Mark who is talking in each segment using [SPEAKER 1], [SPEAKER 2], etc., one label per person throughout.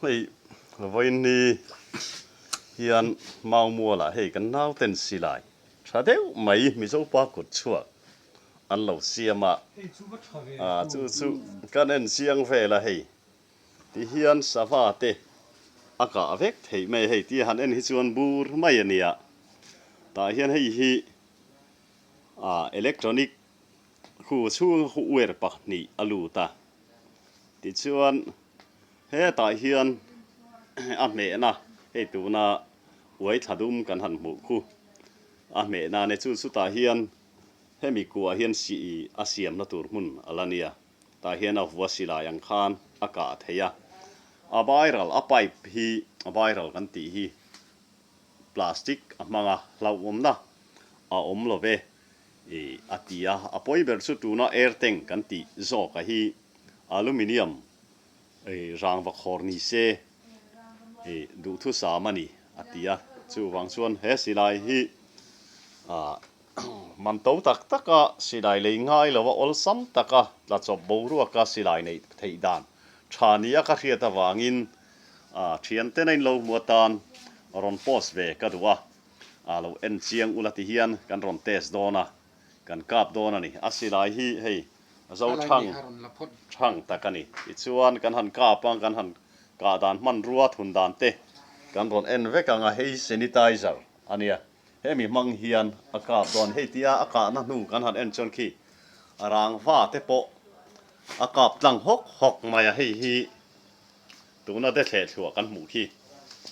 [SPEAKER 1] Hei vawiin ni hian Maumualah hei kan nauten silai tha deuh mai Mizopa kut chhuak an lo siam a, chu chu kan en chiang vel a hei ti hian sava te a kah vek theih mai a hei tia han en hi chuan bur mai a nia tah hian hei hi electronic khu chhunga khu uar pahnih a lut a tichuan hetah hian a hmehna hei tuna uai thla dum kan han hmuh khu a hmehna a ni chu chutah hian hemi kuah hian sih a siamna tur hmun a la nia tah hian a vua silai ang khan a kah theih a a viral a pipe hi a viral kan tih hi plastic a hmang a hlauhawmna a awm lo ve I a ti a, a pawi ber chu tuna air tank kan tih zawk a hi aluminium i rangva khawr ni se i duhthusam a ni a ti a, chuvang chuan he silai hi ah man to tak taka silai lei ngai lo a awlsam taka tla chawp boruaka silai neih theih dan tha ni a ka hriat avangin ah thianten a inlo hmu atan rawn post ve ka duh a. A lo en chiang ula ti hian kan rawn test dawn a, kan kap dawn a ni. A silai hi hei zo thang thang tak a ni. Tichuan kan han kap a, kan han kah dan hmanrua thun dan te kan rawn en vek ang a, hei sanitizer a nia. Hemi hmang hian a kap dawn. Hei tia a kahna hnu kan han en chuan khi rangva te pawh a kap tlang hawk hawk mai a, hei hi Tuna de thleh thluah kan hmuh khi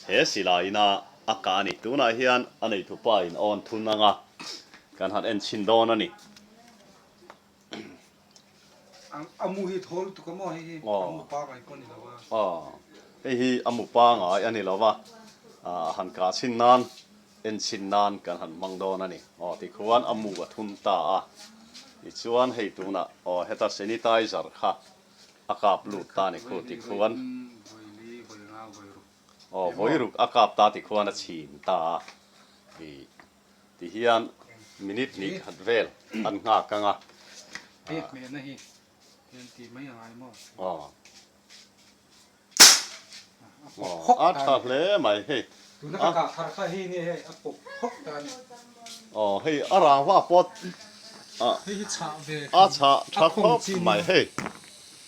[SPEAKER 1] he silai ina a kah a ni. Tunah hian a neithu pa in awn thun anga kan han en chhin dawn a ni.
[SPEAKER 2] A mu hi thawl lutuk a maw hei hi a mu pangai pawh a ni lo a.
[SPEAKER 1] Aw hei hi a mu pangai a ni lo a, han kah chhin nan en chhin nan kan han hmang dawn a ni. Aw tikhuan a mu a thun ta a, tichuan hei tunah aw heta sanitizer kha A kap lut ta ni khu ti khuan aw vawi ruk a kap ta ti khuan a chhim ta a i ti hian minute hnih khat vel an nghak ang a. Aw. A tha hle mai hei.
[SPEAKER 2] Tuna ka kah thar kha hei nge hei a pawp hawk ta a ni.
[SPEAKER 1] Aw hei a rangva pawt
[SPEAKER 2] a hei hi chhah ve
[SPEAKER 1] a chhah tha khawp mai hei.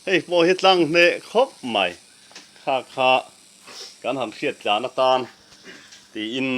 [SPEAKER 1] Hei pawh hi tlang hneh khawp mai kha kha kan han hriat tlan atan tiin.